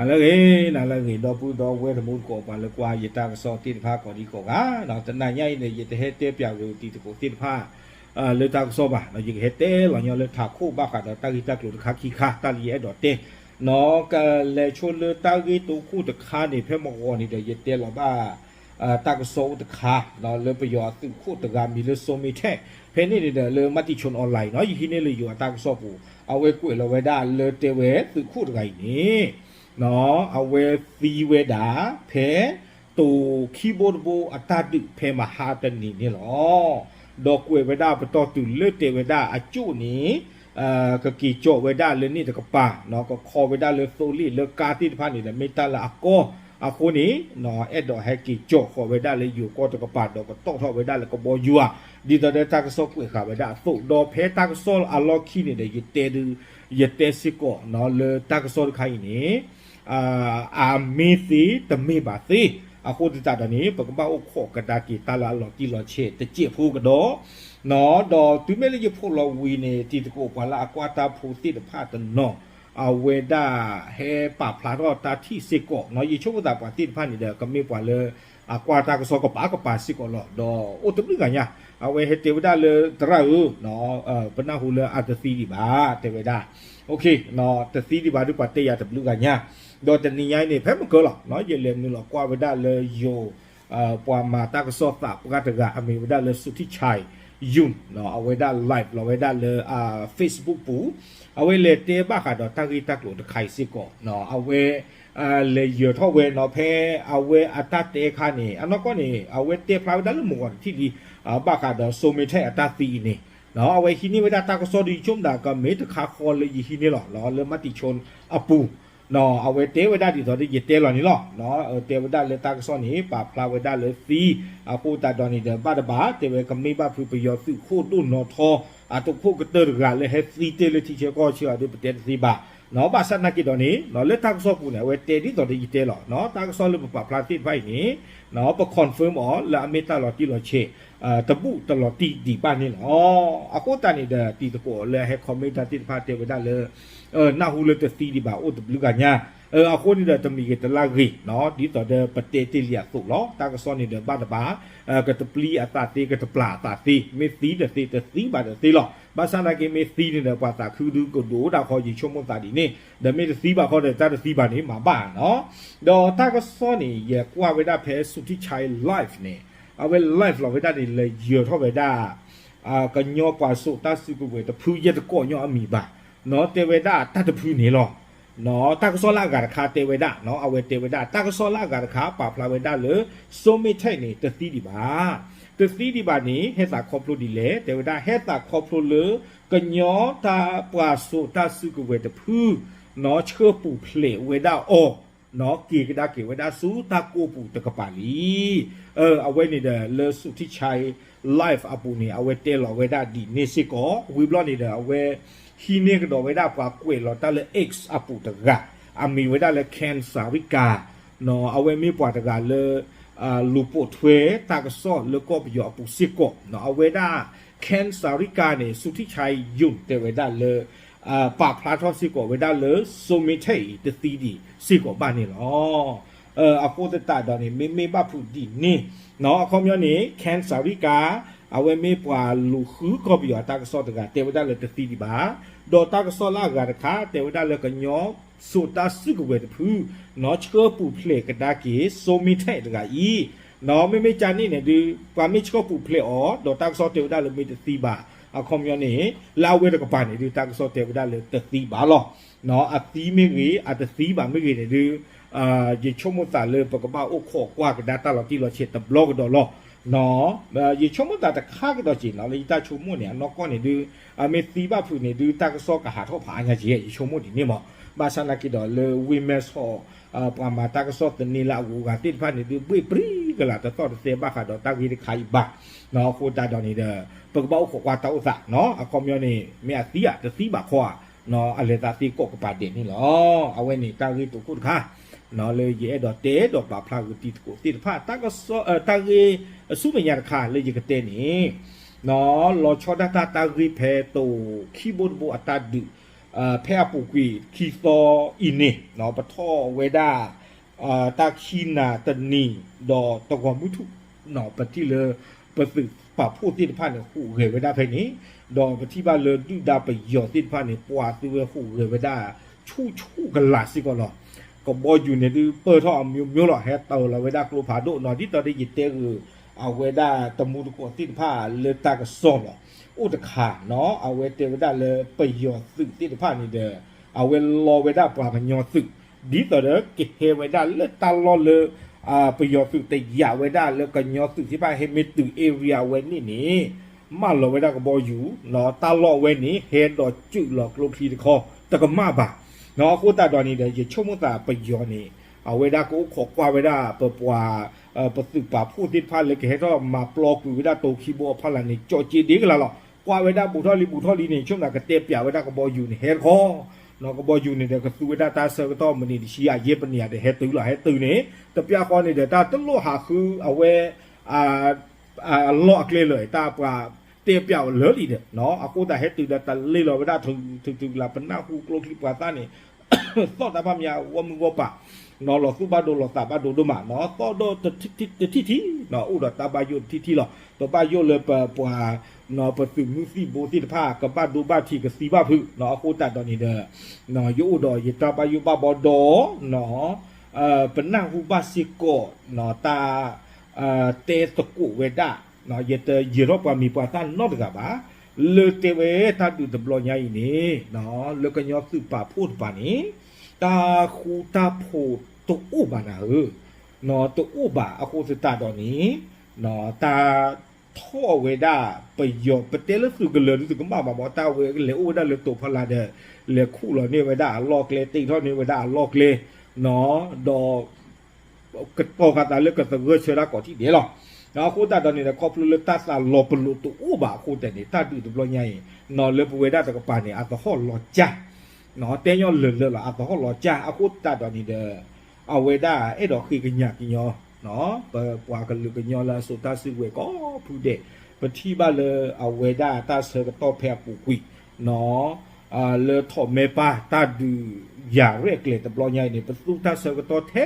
နၤလၢအဂ့ၤ, နၤလၢအဂ့ၤ ဒီပုၢ်ဒီဝဲၢ်တံၤသကိး ပှၤလၢကွၢ်ယတၢ်ကစီၣ်သ့ၣ်တဖၣ်ကိးဒံကိးဂၤ, တနၤညါအံၤန့ၣ် ယတဟဲတဲပၠးဂ့ၤတံၤသကိးသ့ၣ်တဖၣ် လၢတၢ်ကစီၣ်ဘၣ်, ယကဟဲတဲလီၤညီလၢထးခိၣ်ဘၣ်ဃးဒီးတၢ်ဂ့ၢ်တၢ်ကျိၤတခါခံခါ တၢ်လၢယအဲၣ်ဒိးတဲ ကလဲၤဆိလၢတၢ်ဂ့ၢ်တိခိၣ်တခါန့ၣ် ဖဲမုၢ်ဂီၤန့ၣ်ဒီး ယတဲလီၤဘၣ် တၢ်ကစီၣ်အိၣ်တခါ လၢပယီၤအသုးခိၣ်တဂၤမံၤလၢ Soe Min Htay ဖဲန့ၣ်န့ၣ်ဒီး လၢ Matichon Online နီၤ ယဟံးန့ၢ်လၢယိၤအတၢ်ကစီၣ်ပူၤ အဝဲကွဲးလီၤဝဲဒၣ်လၢတဲဝဲသုးခိၣ်တဂၤအံၤန့ၣ် အဝဲသံဝဲဒၣ် ဖဲတိၤခံဘိတဘိအတၢ်ဒုးဖဲမဟါတနံၤန့ၣ်လီၤ. ဒီးကွဲးဝဲဒၣ်ပတီၢ်တုၤလၢတဲဝဲဒၣ်အကၠိၣ်န့ၣ် ကက့ၤကၠီၣ်ဝဲဒၣ်လၢန့ၣ်တကပၤ, ကခီဝဲဒၣ်လၢသိလ့ၣ်လၢကါသ့ၣ်တဖၣ်န့ၣ်ဒီး မ့ၢ်တၢ်လၢအကီ အဃိန့ၣ် အဲၣ်ဒိးဟဲက့ၤကၠီၣ်ဃီၤဝဲဒၣ်လၢယိၤကီၢ်တကပၤ ဒီးကတီၣ်ထီၣ်ဝဲဒၣ်လၢကဘီယူၤဧါ, ဒ်သိးဒီးတၢ်ကစီၣ်ကွဲးဃာ်ဝဲဒၣ်အသိး, ဒီးဖဲတၢ်ကစီၣ်အလီၢ်ခံန့ၣ်ဒီး ယတဲဒုး ယတဲစ့ၢ်ကီးနီၤ လၢတၢ်ကစီၣ်တခါအံၤန့ၣ် အမ့ၢ်သ့တမ့ၢ်ဘၣ်သ့, အဃိသတးဒီးန့ၣ် ပကဘၣ်အိၣ်ခိးကဒါက့ၤတၢ်လၢအလီၤတံၢ်လီၤဆဲးတစဲးဖိကဒီး, ဒီးတုၤမ့ၢ်လၢယဖိးလီၤဝံၤန့ၣ် တံၤသကိးပှၤလၢအကွၢ်တၢ်ဖိသ့ၣ်တဖၣ်တနီၤ အဝဲဒၣ်ဟဲပာ်ဖျါထီၣ်တၢ်ထံၣ်စ့ၢ်ကီးနီၤ, ယဆိကမိၣ်သးပှၤသ့ၣ်တဖၣ်န့ၣ်ဒီး ကမ့ၢ်ပှၤလၢအကွၢ်တၢ်ကစီၣ်ကပၤကပၤစ့ၢ်ကီးလီၤ. ဒီးအိၣ်တဘျုးဂၤညါ အဝဲဟဲတဲဝဲဒၣ်လၢသရၣ်ဧၢ ပနၢ်ဟူလၢအတသံဒံးဘၣ် တဲဝဲဒၣ်, တသံဒံးဘၣ်ဒုးပှၤတဲယၤတဘျုးဂၤညါ, ဒီးတနံၤညါအံၤန့ၣ် ဖဲမုၢ်ကၢလီၤ ယလဲၤနုာ်လီၤကွၢ်ဝဲဒၣ်လၢယိၤ ပှၤမၤတၢ်ကစီၣ်သးပှၢ်တဂၤ အမံၤဝဲဒၣ်လၢ Suthichai Yun အဝဲဒၣ် live လီၤဝဲဒၣ်လၢ Facebook ပူၤ, အဝဲလဲၤတဲဘၣ်ဃးဒီးတၢ်ဂ့ၢ်တၢ်ကျိၤတခါအံၤစ့ၢ်ကီး, အဝဲ လဲၤယၢၤထီၣ်ဝဲနီၤ ဖဲအဝဲအတၢ်တဲအခါန့ၣ် အနီၢ်ကီၢ်န့ၣ် အဝဲတဲဖျါဝဲဒၣ်လၢမုၢ်ဂီၤတထံၣ်လံ ဘၣ်ဃးဒီး Soe Min Htay အတၢ်သံအံၤန့ၣ်, အဝဲဟံးန့ၢ်ဝဲဒၣ်တၢ်ကစီၣ်ဒ်ယဆိကမိၣ်သးကမ့ၢ်တခါဃီလၢယဟံးန့ၢ်လီၤ လၢ Matichon အပူၤ, အဝဲတဲဝဲဒၣ်ဒ်သိးဒီးယတဲလီၤန့ၣ်လီၤ. တဲဝဲဒၣ်လၢတၢ်ကစီၣ်န့ၣ် ပာ်ဖျါဝဲဒၣ်လၢသံ, အဃိသတးဒီးန့ၣ်ဒီး ဘၣ်တဘၣ် တဲဝဲကမ့ၢ်ဘၣ်ဖုးပယီၤသုးခိၣ်ဒိၣ်နီၢ်ထီ အတခိၣ်ကတၢၢ်တဂၤလၢဟဲသံတ့ၢ်လၢထံဆၢကီၢ်ဆၢအီၤဒီး ပတဲတသ့ဘၣ်, ဘၣ်ဆၣ်နာ်က့ဒီးန့ၣ် လၢတၢ်ကစီၣ်ပူၤန့ၣ် အဝဲတဲဒ်သိးဒီးယတဲလီၤ. တၢ်ကစီၣ်လၢပပာ်ဖျါသ့ၣ်တဖၣ်အံၤန့ၣ် ပ confirm အီၤလၢအမ့ၢ်တၢ်လီၤတံၢ်လီၤဆဲး တဘူးတလီၤတံၢ်ဒံးဘၣ်န့ၣ်လီၤ. အဃိသတးန့ၣ်ဒီး တံၤသကိးလၢအဟဲ comment တၢ်သ့ၣ်တဖၣ်တဲဝဲဒၣ်လၢ နၢ်ဟူလၢတသံဒံးဘၣ်အိၣ်တဘျုးဂၤညါ, အဃိန့ၣ်ဒီးတမံၤဂ့ၤတလၢ်ဂ့ၤ ဒ်သိးဒီးပတဲတ့ၢ်လံအသိးလီၤ. တၢ်ကစီၣ်န့ၣ်ဒီးဘၣ်တဘၣ် ကတပျံၤအသးသ့ ကတပျၢ်အသးသ့, မ့ၢ်သံဒီးသ့ တသံဘၣ်ဒီးသ့လီၤ. ဘၣ်ဆၣ်နာ်က့မ့ၢ်သံန့ၣ်ဒီး ပှၤသးခုဒုးကဒိၣ်ဒၣ်ဃီ ယဆိကမိၣ်သးဒ်န့ၣ်, ဒီးမ့ၢ်တသံဘၣ်ဃီဒီး တၢ်တသံဘၣ်န့ၣ် မၤဘၣ်နီၤ. ဒီးတၢ်ကစီၣ်န့ၣ် ယကွၢ်ဝဲဒၣ်ဖဲ Suthichai live န့ၣ်, အဝဲ live လီၤဝဲဒၣ်န့ၣ် လဲၤယၢၤထီၣ်ဝဲဒၣ် ကညီပှၤစိာ်တၢ်စုကဝဲၤတဖု ယဲတကိးညီအမံၤဘၣ်, တဲဝဲဒၣ်တၢ်တဖုန့ၣ်လီၤ. တၢ်ကစီၣ်လၢအဂၤတခါတဲဝဲဒၣ်, အဝဲတဲဝဲဒၣ် တၢ်ကစီၣ်လၢအဂၤတခါ ပာ်ဖျါဝဲဒၣ်လၢ Soe Min Htay န့ၣ် တသံဒံးဘၣ်. တသံဒံးဘၣ်န့ၣ် ဟဲသးခီဖျိဒ်လဲၣ်, တဲဝဲဒၣ် ဟဲသးခီဖျိလၢ ကညီတၢ်ပှၤစိာ်တၢ်စုကဝဲၤတဖု ဆှၢပူၤဖျဲးဝဲဒၣ်အီၤ က့ၤကဒါက့ၤဝဲဒၣ်ဆူတၢ်ကိးပူၤတကပၤလံ. အဝဲန့ၣ်ဒီးလၢ Suthichai live အပူၤန့ၣ် အဝဲတဲလီၤဝဲဒၣ်ဒ်န့ၣ်စ့ၢ်ကီး, ဝံၤဘျီန့ၣ်ဒီး အဝဲဟံးန့ၢ်ကဒီးဝဲဒၣ်ပှၤကွဲးလီၤတၢ်လၢ X အပူၤတဂၤ, အမံၤဝဲဒၣ်လၢ Ken Sarica အဝဲမ့ၢ်ပှၤတဂၤလၢ လူၤပိာ်ထွဲတၢ်ကစီၣ်လၢကီၢ်ပယီၤအပူၤစ့ၢ်ကီး, အဝဲဒၣ် Ken Sarica န့ၣ် Suthichai Yun တဲဝဲဒၣ်လၢ ပာ်ဖျါထီၣ်စ့ၢ်ကီးဝဲဒၣ်လၢ Soe Min Htay အံၤ တသံဒံးစ့ၢ်ကီးဘၣ်န့ၣ်လီၤ. အဃိသတးဒီးန့ၣ် မ့မ့ၢ်ဘၣ်ဖုးဒ်န့ၣ်, အခီပညီန့ၣ် Ken Sarica အဝဲမ့ၢ်ပှၤလူၤဃုကီၢ်ပယီၤအတၢ်ကစီၣ်တဂၤ တဲဝဲဒၣ်လၢတသံဒံးဘၣ်, ဒီးတၢ်ကစီၣ်လၢအဂၤတခါ တဲဝဲဒၣ်လၢကညီစိာ်တၢ်စုကဝဲၤတဖု ဆှၢပူၤဖျဲးကဒါက့ၤ Soe Min Htay တဂၤအံၤ, မ့မ့ၢ်ကန့ၣ်န့ၣ်ဒုး ပှၤမ့ၢ်ဆှၢပူၤဖျဲးအီၤ ဒီးတၢ်ကစီၣ်တဲဝဲဒၣ်လၢမ့ၢ်တသံဘၣ်, အခီပညီန့ၣ် လၢအဝဲတကပၤန့ၣ်ဒုး တၢ်ကစီၣ်တဲဝဲဒၣ်လၢတသံဘၣ်လီၤ. အသံမ့ၢ်ဂ့ၤ အတသံဘၣ်မ့ၢ်ဂ့ၤန့ၣ်ဒုး ယဆိကမိၣ်သးလၢပကဘၣ်အိၣ်ခိးကွၢ်ကဒါတၢ်လီၤတံၢ်လီၤဆဲးတဘျီကဒီးလီၤ. ယဆိကမိၣ်သးတခါကဒီးက့ၤနီၤ လၢယတၢ်ဆိကမိၣ်န့ၣ် အနီၢ်ကီၢ်န့ၣ်ဒုး မ့ၢ်သံဘၣ်ဖုးန့ၣ်ဒုး တၢ်ကစီၣ်ကဟးထီၣ်ဖးအါညါက့ၤ ယဆိကမိၣ်ဒ်န့ၣ်မး, ဘၣ်ဆၣ်နာ်က့ၤဒီးလၢ Witness ဟီၣ် ပှၤမၤတၢ်ကစီၣ်သန့လၢအဂုၤအဂၤသ့ၣ်တဖၣ်န့ၣ်ဒုး ဘှ့ၣ်ပြံကလာ်တသီၣ်တသဲဘၣ်ဃးဒီးတၢ်ဂ့ၢ်တခါအံၤဘၣ်, အဃိသတးဒီးန့ၣ်ဒီး ပကဘၣ်အိၣ်ခိးကွၢ်တၢ်အိၣ်သးနီၤ အခီပညီန့ၣ် မ့ၢ်အသံဧါ တသံဘၣ်ခီဧါ, အလဲၤသးသ့ကိးကပၤဒဲးန့ၣ်လီၤ. အဝဲန့ၣ်တၢ်ဂ့ၢ်တိခိၣ်တခါ လၢယအဲၣ်ဒိးတဲဒီးပာ်ဖျါဂုာ်တံၤသကိးသ့ၣ်တဖၣ် တၢ်ဂ့ၢ်အဆူမဲာ်ညါတခါလၢယကတဲန့ၣ် လီၤဆီဒၣ်တၢ်တၢ်ဂ့ၢ်ဖဲတိၤခံဘိတဘိအတၢ်ဒုး ဖဲအပူၤကွံာ်ခံသီအံၤန့ၣ် ပထီၣ်ဝဲဒၣ် တၢ်ခံနၤတနံၤ ဒီးတဂီၤမုၢ်ထူၣ် ပထံၣ်လၢ ပသုးပာ်ဖှိၣ်သ့ၣ်တဖၣ်န့ၣ် ဟူးဂဲၤဝဲဒၣ်ဖဲန့ၣ်, ဒီးပထံၣ်ဘၣ်လၢဒုၣ်ဒါပယီၤသ့ၣ်တဖၣ်န့ၣ် ပှၤသုဝဲဟူးဂဲၤဝဲဒၣ် ဆူၣ်ဆူၣ်ကလာ်စ့ၢ်ကီးလီၤ. ကဘီယူၤန့ၣ်ဒုး ပၢၢ်ထီၣ်အမျိုးမျိုးလီၤ, ဟဲတ့ၢ်လီၤဝဲဒၣ်ကျိဖးဒိၣ်နီၤ, ဒ်သိးဒီးယတဲဂ့ၤ အဝဲဒၣ်တမူတကိးသ့ၣ်တဖၣ်လၢတၢ်ကစီၣ်လီၤ. အိၣ်တခါနီၤ အဝဲတဲဝဲဒၣ်လၢပယီၤသုးသ့ၣ်တဖၣ်န့ၣ်ဒီး အဝဲလီဝဲဒၣ်ပှၤကညီသုး ဒ်သိးဒီးကဟဲဝဲဒၣ်လၢတၢ်လီၢ်လၢ ပယီၤသုးတယာ်ဝဲဒၣ်လၢကညီသုးသ့ၣ်တဖၣ်ဟဲမ့ၢ်တုၤ area ဝဲန့ၣ်န့ၣ် မၢလီၤဝဲဒၣ်ကဘီယူၤ, တၢ်လီၢ်ဝဲန့ၣ် ဟဲဒီးစုးလီၤကျိချံတခီ တကမၣ်ဘၣ်. အဃိသတးဒီးန့ၣ်ဒီး ယဆိကမိၣ်သးပယီၤန့ၣ် အဝဲဒၣ်ကအိၣ်ခိးကွၢ်ဝဲဒၣ်ပပှၤ ပသုးပာ်ဖှိၣ်သ့ၣ်တဖၣ်လၢကဟဲထီၣ်မၤပျီကွံာ်ဝဲဒၣ်တိၤခံဘိအဖီလာ်န့ၣ် ကၠီၣ်ကၠ့ဒ့ကလၤလီၤ. ကွၢ်ဝဲဒၣ်ဘူးထီၣ်လံဘူးထီၣ်လံန့ၣ် ဆိကမိၣ်သးကတဲပၠးဝဲဒၣ်ကဘီယူၤန့ၣ် ဟဲတခီ ကဘီယူၤန့ၣ်ဒီး ကသူဝဲဒၣ်တၢ်ဆၢကတီၢ်မံးနံးတဆံယဲၢ်ပနံးယဲၢ်ဒီး ဟဲတုၤလီၤ ဟဲတုၤန့ၣ် တပျၢ်ဃီန့ၣ်ဒီး တၢ်တလိၣ်ဟးဃုအဝဲ အလီၢ်အကျဲလၢာ် တၢ်ပှၤတဲပျးလၢာ်လံဒီး အဃိသတးဟဲတုၤဒီး တလ့လီၤဝဲဒၣ်ထုထုထုလၢ ပနၢ်ဟူကျိချံပှၤသၣ်န့ၣ် သီၣ်တၢ်ဖးမံၤအဂီၢ်မုၢ်ဂီၢ်ပၤ လီၤသူၣ်ဘၣ်ဒိလီၤသးဘၣ်ဒိဒိၣ်မး သီၣ်ဒီးတထံၣ်ထံၣ် အိၣ်ဒီးတၢ်ဘၣ်ယိၣ်တထံၣ်ထံၣ်လီၤ. ပဘၣ်ယိၣ်လၢပပှၤ ပသုးမုၢ်သံၣ်ဘိသ့ၣ်တဖၣ် ကဘၣ်ဒိဘၣ်ထံးကသံဘၣ်ဖုး အဃိသတးဒီးန့ၣ်ဒီး ယအိၣ်ဒီးယတၢ်ဘၣ်ယိၣ်ဘၣ်ဘီဒီး ပနၢ်ဟူဘၣ်စ့ၢ်ကီး တၢ် တဲသကိးဝဲဒၣ် ယတယဲၤထီၣ်ပှၤမံၤပှၤသၣ်နီတဂၤဘၣ် လၢတဲဝဲတၢ်ဒုးတဘျီညါအံၤန့ၣ် လၢကညီသုးပာ်ဖှိၣ်တပၤန့ၣ် တၢ်ဃူတၢ်ဖိးတအိၣ်ဘၣ်နၤဧၢ, တအိၣ်ဘၣ်အဃိသတးဒီးန့ၣ် တၢ်ထီၣ်ဝဲဒၣ်ပယီၤ ပတဲလၢသုးကလၢၤဒုးသုကမၣ်ဘၣ်မး တၢ်ဝဲလဲၤအိၣ်ဝဲဒၣ်လၢတိၤဖီလာ်ဒီး လဲၤခူၣ်လီၤန့ၢ်ဝဲဒၣ်အလီၢ်ကျဲ တ့ထီၣ်န့ၢ်ဝဲဒၣ်အလီၢ်ကျဲ ဒီး ကတီၤဃာ်သးလၢကသဂၢၢ်ဆၢတၢ်ကိးထံၣ်ဒဲးလီၤ. အဃိသတးဒီးန့ၣ်ဒီး ခီဖျိလၢတၢ်သးလီၤပလိာ်တအိၣ်ဘၣ်အဃိသတးန့ၣ် တၢ်ဒုးတဘျီညါအံၤ လၢပဝဲဒၣ်တကပၤန့ၣ် အသဟီၣ်လီၤကၢ် တဲညီလၢာ်လၢာ်လီၤ အသဟီၣ်လီၤကၢ် အဃိသတးဒီးန့ၣ်ဒီး အဝဲဒၣ်အဲၣ်ဒိးဃ့ကညးကညီ ပပှၤကလုာ်ကညီလၢအစိာ်တၢ်စုကဝဲၤကိးဖုဒဲး ပထံၣ်ဘၣ်လၢအဝဲဒၣ်တၢ်ဆၢကတီၢ်ဖဲအပူၤကွံာ် လၢထီၣ်မဲပၢ်တၢ်ဒုးယၤရဲၣ်ကျဲၤတဘျီညါအံၤန့ၣ် ပသူတၢ်ဆၢကတီၢ်ထဲ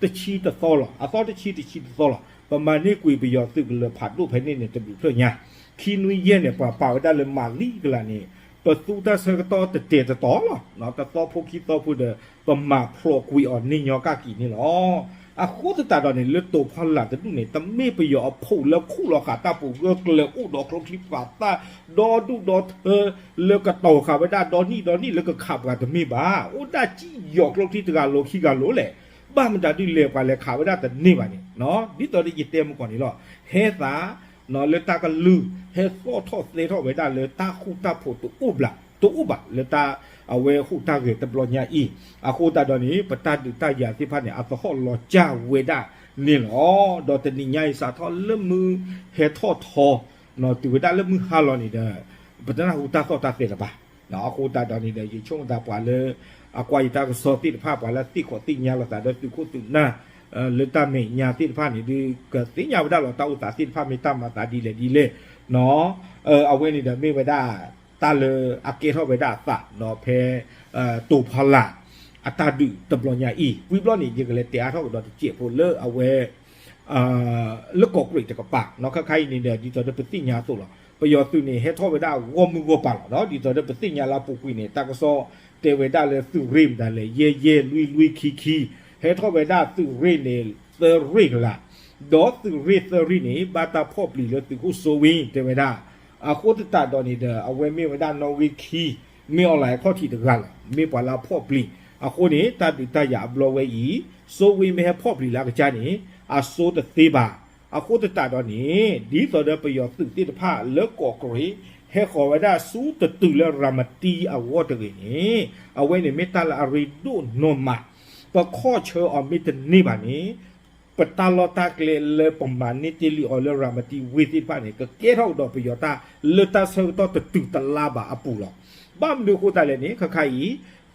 တဆံတသီလီၤ. အသီတဆံတဆံတသီလီၤ. ပမၤန့ၢ်ကွံာ်ပယီၤသုးကလၢၤဖးဒိၣ်ဖဲန့ၣ်န့ၣ် တဘျုးဖျၢၣ်ညါ ခံနွံယဲၢ်န့ၣ် ပှၤပာ်ဝဲဒၣ်လၢမၤလံကလၤန့ၣ် ပသူတၢ်ဆၢကတီၢ်တတဲာ်တတီၤလီၤ. တသီဖိခံသီဖိဒီး ပမၤဖျိးကွံာ်အီၤန့ၢ်ညီကၣ်ကံၤန့ၣ်လီၤ. အဃိသတးဒီးန့ၣ် လၢတိၤဖီလာ်တဒူၣ်န့ၣ် တမ့ၢ်ပယီၤအဖီလၢခူၣ်လီၤဃာ်တၢ်ပူၤဂၢၢ်ကျၢၤအိၣ်ဒီးကျိချံပှၤသၣ် ဒီဒူၣ်ဒီထၢ လၢကတီၤဃာ်ဝဲဒၣ်ဒီနံၣ်ဒီနံၣ်လၢကခးပှၤတမ့ၢ်ဘၣ်. အိၣ်ဒၣ်ကံၣ်ယီၤကျိချံတဂၤလိၤခံဂၤလိၤလဲၣ်. ဘၣ်မတၤဒုးလဲၤပှၤလဲၤခးဝဲဒၣ်တန့ၢ်ဘၣ်န့ၣ် ဒ်သိးဒီးယတဲမုၢ်ကီၢ်န့ၣ်လီၤ. ဟဲသး လၢတၢ်ကလုၢ် ဟဲသီၣ်ထီၣ်သဲထီၣ်ဝဲဒၣ်လၢတၢ်ဃူတၢ်ဖိးတအိၣ်ဘၣ် တအိၣ်ဘၣ်လၢတၢ်အဝဲဟူးတၢ်ဂဲၤတဘျီညါအံၤ အဃိသတးဒီးန့ၣ် ပတၢ်ဒုးတၢ်ယၤသ့ၣ်တဖၣ်န့ၣ် အသဟီၣ်လီၤကၢ်ဝဲဒၣ်န့ၣ်လီၤ. ဒီးတနံၤညါအံၤစးထီၣ်လၢမုၢ်ဟဲထီၣ်ထီ တုၤဝဲဒၣ်လၢမုၢ်ဟါလီၤန့ၣ်ဒီး ပတနၢ်ဟူတၢ်သီၣ်တၢ်သဲတဘၣ်. အဃိသတးဒီးန့ၣ်ဒီး ယဆိကမိၣ်သးပှၤလၢ အကွၢ်ယတၢ်ကစီၣ်သ့ၣ်တဖၣ် ပှၤလၢသ့ၣ်ခီၣ်သ့ၣ်ညါလိာ်သးဒီးသုးခိၣ်သုးနၢ် လၢတၢ်မဲာ်ညါသ့ၣ်တဖၣ်န့ၣ်ဒုး ကသ့ၣ်ညါဝဲဒၣ်လီၤ တၢ်အိၣ်သးသ့ၣ်တဖၣ်မ့ၢ်တၢ်မၤသးဒ်လဲၣ်ဒ်လဲၣ် အဝဲန့ၣ်ဒီးမ့ၢ်ဝဲဒၣ် တၢ်လၢအကဲထီၣ်ဝဲဒၣ်အသးဖဲ တိၤဖီလာ် အတၢ်ဒုးတဘျီညါအံၤ ဝံၤဘျီန့ၣ် ယကလဲၤတဲအါထီၣ်ကဒီးတစဲးဖိလၢအဝဲ လၢကီၢ်ကရ့းတကပၤ နီၢ်ခါခါအံၤန့ၣ်ဒီး ဒ်သိးဒီးပသ့ၣ်ညါအသိးလီၤ. ပယီၤသုးန့ၣ် ဟဲထီၣ်ဝဲဒၣ်ဂီၢ်မုၢ်ဂီၢ်ပၤလီၤ. ဒီးဒ်သိးဒီးပသ့ၣ်ညါလၢအပူၤကွံာ်န့ၣ် တၢ်ကစီၣ်တဲဝဲဒၣ်လၢသုးရ့ၣ်မတၤလဲၣ် ယဲၢ်ယဲၢ်လွံၢ်လွံၢ်ခံခံ ဟဲထီၣ်ဝဲဒၣ်သုးရ့ၣ်န့ၣ် သၢရ့ၣ်ကလး ဒီးသုးရ့ၣ်သၢရ့ၣ်န့ၣ် ဘၣ်တၢ်ဖီၣ်ပျံၤလၢသုးခိၣ်စိဝ့ တဲဝဲဒၣ် အဃိသတးဒီးန့ၣ်ဒီး အဝဲမ့ၢ်ဝဲဒၣ်နီၣ်ဂံၢ်ခံ မ့ၢ်အီၤလၢအခီၣ်ထံးတဂၤလီၤ. မ့ၢ်ပှၤလၢအဖီၣ်ပျံၤ အဃိန့ၣ် တၢ်ဒုးတၢ်ယၤအဘျီဝဲအံၤ စိဝ့မ့ၢ်ဟဲဖီၣ်ပျံၤလၢအကစၢ်န့ၣ် အစိတသ့ဘၣ်. အဃိသတးဒီးန့ၣ် ဒ်သိးဒီးပယီၤသုးသ့ၣ်တဖၣ်လၢကီၢ်ကရ့း ဟဲဃီၤဝဲဒၣ်ဆူတတုၤလၢရၤမတံအဂီၢ်တဂ့ၤန့ၣ် အဝဲန့ၣ်မ့ၢ်တၢ်လၢအရ့ဒိၣ်နီၢ်မး ပခီၣ်ဆၢအီၤမ့ၢ်တန့ၢ်ဘၣ်န့ၣ် ပတၢ်လီၢ်တၢ်ကျဲလၢပမၤန့ၢ်တ့ၢ်လံအီၤလၢရၤမတံဝ့ၢ်သ့ၣ်တဖၣ်န့ၣ် ကကဲထီၣ်ကဒီးပယီၤတၢ်လၢတၢ်ဆၢကတီၢ်တတုၤတလါဘၣ်အပူၤလီၤ. ဘၣ်မနုၤအဃိသတးလဲၣ်န့ၣ် ခါခါအံၤ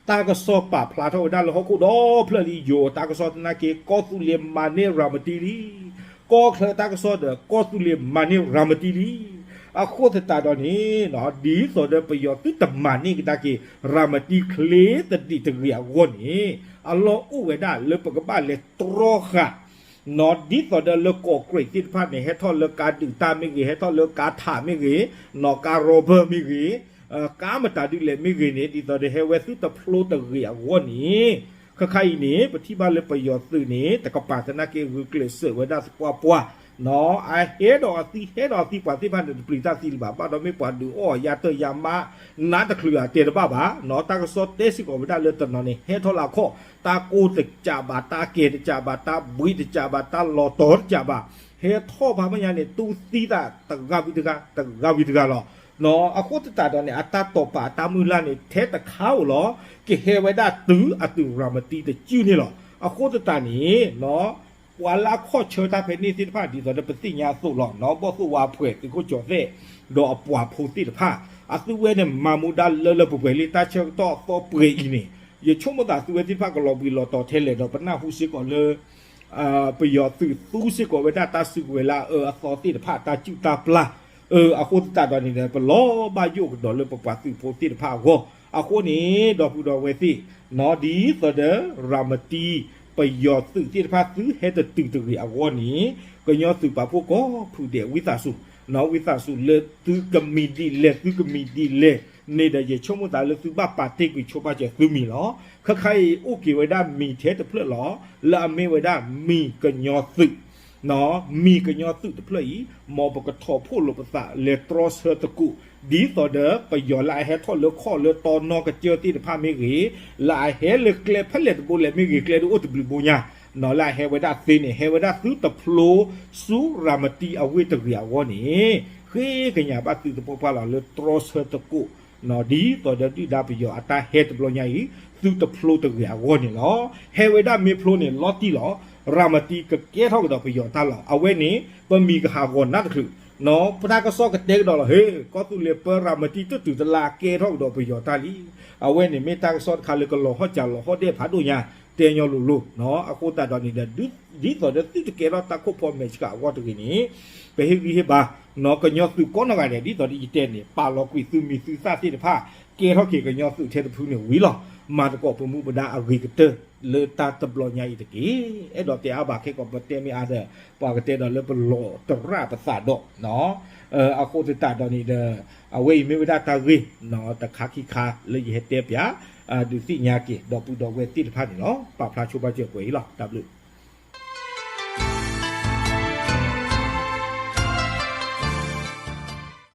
တၢ်ကစီၣ်ပာ်ဖျါထီၣ်ဝဲဒၣ်လၢဟီၣ်ခိၣ်ဒီဖျၢၣ်လံ ယိၤတၢ်ကစီၣ်သနာ်က့ ကီၢ်သူလ့ၤမၤန့ၢ်ရၤမတံလံ. ကီၢ်ချၢတၢ်ကစီၣ်ဒီး ကီၢ်သူလ့ၤမၤန့ၢ်ရၤမတံလံ. အဃိသတးဒီးန့ၣ် ဒ်သိးဒီးပယီၤသုတမၤန့ၢ်ကဒါက့ၤ ရၤမတံချ့သဒံးတဂ့ၤအဂီၢ်န့ၣ် အလီၢ်အိၣ်ဝဲဒၣ်လၢပကဘၣ်လဲၤတြီဃာ် ဒ်သိးဒီးလၢကီၢ်ကြ့ၢ်သ့ၣ်တဖၣ်န့ၣ် ဟဲထီၣ်လၢကါဒုးတၢ်မ့ၢ်ဂ့ၤ, ဟဲထီၣ်လၢကါထးမ့ၢ်ဂ့ၤ, နီၢ်ကါ rubber မ့ၢ်ဂ့ၤ, ကါမတၤဒုးလဲၣ်မ့ၢ်ဂ့ၤန့ၣ် ဒ်သိးဒီးဟဲဝဲသုတဖျိတဂ့ၤအဂီၢ်န့ၣ် ခဲခါအံၤန့ၣ် ပထံၣ်ဘၣ်လၢပယီၤသုးန့ၣ် တကပၤသနာ်က့ဂုာ်ကျဲးစၢးဝဲဒၣ်သပှၢ်ပှၢ် အဟဲဒီးအသံ ဟဲဒီးအသံပှၤသ့ၣ်တဖၣ်န့ၣ် တပျံၤတၢ်သံလၢၤဘၣ် ဘၣ်ဒီးမ့ၢ်ပှၤဒုးအီၣ်ယါတၢၢ်ယါမါ နးတချုးဧါတဲတဘၣ်ဘၣ် တၢ်ကစီၣ်တဲစ့ၢ်ကီးဝဲဒၣ်လၢတနီၤန့ၣ် ဟဲထီၣ်လၢအခီၣ် တၢ်ကိၢ်တကးဘၣ် တၢ်ကဲတကးဘၣ် တၢ်ဘှံးတကးဘၣ် တၢ်လီၤတီၤတကးဘၣ် ဟဲထီၣ်ဖးမ့ၢ်ညါန့ၣ် တူၢ်သံသးတဂၤဝံၤတဂၤ တဂၤဝံၤတဂၤလီၤ. အဃိသတးဒီးန့ၣ် အတၢ်တိာ်ပာ်အတၢ်မုၢ်လၢ်န့ၣ် ထဲတခါဧိၤလီၤ ကဟဲဝဲဒၣ်တုၤအသုးရၤမတံတစုန့ၣ်လီၤ. အဃိသတးန့ၣ် ပှၤလၢအခီၣ်ဆၢတၢ်ဖဲန့ၣ်သ့ၣ်တဖၣ် ဒ်သိးဒီးပသ့ၣ်ညါအသိးလီၤ ဘီၣ်သိၣ်ဝါဖှဲးသုးခိၣ်ကၠီၤသဲး ဒီးအပှၤဖိသ့ၣ်တဖၣ် အသုဝဲန့ၣ်မၤမူဒါလၢလၢပှဲၤပှဲၤလံ တၢ်ဆၢကတီၢ်အသီပှဲၤအံၤန့ၣ် ယဆိကမိၣ်သးသုဝဲသ့ၣ်တဖၣ်ကလီၤဘှံးလီၤတီၤထဲလဲၣ်ဒီး ပနၢ်ဟူစ့ၢ်ကီးလၢ ပယီၤသုးသူစ့ၢ်ကီးဝဲဒၣ်တၢ်စုကဝဲၤလၢအအၢအသီသ့ၣ်တဖၣ် တၢ်စုၣ်တၢ်ပျၢ် အဃိသတးဒီးန့ၣ်ဒီး ပလီၤဘၣ်ယိၣ်ကဒီးလၢပပှၤသုးဖိသ့ၣ်တဖၣ်အဂီၢ် အဃိန့ၣ် ဒီပုၢ်ဒီဝဲၢ်သ့ၣ် ဒ်သိးဒီး ရၤမတံ ပယီၤသုးသ့ၣ်တဖၣ်သုဟဲတတုၤတဂ့ၤအဂီၢ်န့ၣ် ကညီသုးပာ်ဖှိၣ်ကိးဖုဒဲး ဝံသးစူၤ ဝံသးစူၤလၢသုကမံၤဒ်လဲၣ် သုကမံၤဒ်လဲၣ်န့ၣ်ဒီး ယဆိကမိၣ်သးလၢသုဘၣ်ပာ်တ့ၢ်ကွံာ်ဆိပာ်စၢၤသုမံၤလီၤ. ခဲခါအံၤအိၣ်က့ၤဝဲဒၣ်မံၤထဲတဖျၢၣ်လီၤ လၢအမ့ၢ်ဝဲဒၣ်မံၤကညီသုး မံၤကညီသုးတဖျၢၣ်အံၤ မ်ပကထီၣ်ဖှိၣ်လိာ်ပသးလဲၤတြီဆၢသကိး ဒ်သိးဒီးပယီၤလၢအဟဲထီၣ်လၢခီၣ်လၢတီနီကစၢၢ်သ့ၣ်တဖၣ်မ့ၢ်ဂ့ၤ, လၢအဟဲလၢကျဲဖဲလဲၣ်တဘိလဲၣ်မ့ၢ်ဂ့ၤ, ကျဲဒၣ်အိၣ်တဘျုးဘိညါ, လၢအဟဲဝဲဒၣ်သ့န့ၣ် ဟဲဝဲဒၣ်သုတဖျိဆူရၤမတံအဝ့ၢ်တဂ့ၤအဂီၢ်န့ၣ် ဃ့ကညးဘၣ်သုသပှၢ်ပှၢ်လီၤလၢတြီဆၢသကိး ဒ်သိးဒီးဒုၣ်ဒါပယီၤအတၢ်ဟဲတဘျီညါအံၤ သုတဖျိတဂ့ၤအဂီၢ်န့ၣ်လီၤ. ဟဲဝဲဒၣ်မ့ၢ်ဖျိန့ၣ် လီၤတံၢ်လီၤ. ရၤမတံကကဲထီၣ်ကဒီးပယီၤတၢ်လီၤ. အဝဲန့ၣ် ပမံၤကဟးဂီၤနးတချုး, ပတၢ်ကစီၣ်ကတဲကဒီးလီၤ. ဟ့ၣ် ကီၢ်သူလ့ၤပၢ ရၤမတံတတုၤတလါကဲထီၣ်ကဒီးပယီၤတၢ်လံ. အဝဲန့ၣ်မ့ၢ်တၢ်ကစီၣ်တခါလၢကလီၤဟီၣ်စၢၤလီၤဟီၣ်ဒဲးဖးဒိၣ်ညါ တဲညီလိၤလိၤ. အဃိသတးဒီးန့ၣ်ဒီး ဒ်သိးဒီးသုတကဲထီၣ်တၢ်ခိၣ်ဖီမဲာ်ဆှးအဂီၢ်တဂ့ၤန့ၣ် ပဟ့ၣ်ဂံၢ်ဟ့ၣ်ဘါ ကညီသုးကိးနီၢ်ဂၤဒဲး ဒ်သိးဒီးယတဲန့ၣ် ပာ်လီၤကွံာ်သုမံၤသုသၣ်သ့ၣ်တဖၣ် ကဲထီၣ်က့ၤကညီသုးထဲတဖုန့ၣ်ဝံၤလီၤ. မၤသကိးပမူပဒါအဂ့ၤကတၢၢ်လၢတၢ်တဘျီညါအံၤတက့ၢ်. အဲၣ်ဒိးတဲအါဘၣ်ခဲကီး ပတဲမ့ၢ်အါဒီး ပှၤကတဲဒီးလၢပလီၤတရၣ်ပသးဒီး အဃိသတးဒီးန့ၣ်ဒီး အဝဲအံၤမ့ၢ်ဝဲဒၣ်တၢ်ဂ့ၢ် တခါခံခါလၢယဟဲတဲပၠး ဒုးသ့ၣ်ညါက့ၤ ဒီပုၢ်ဒီဝဲၢ်သ့ၣ်တဖၣ်န့ၣ်လီၤ. ပာ်ဖျါဆိပာ်စၢၤပှဲၤအံၤလီၤ. တၢ်ဘျုး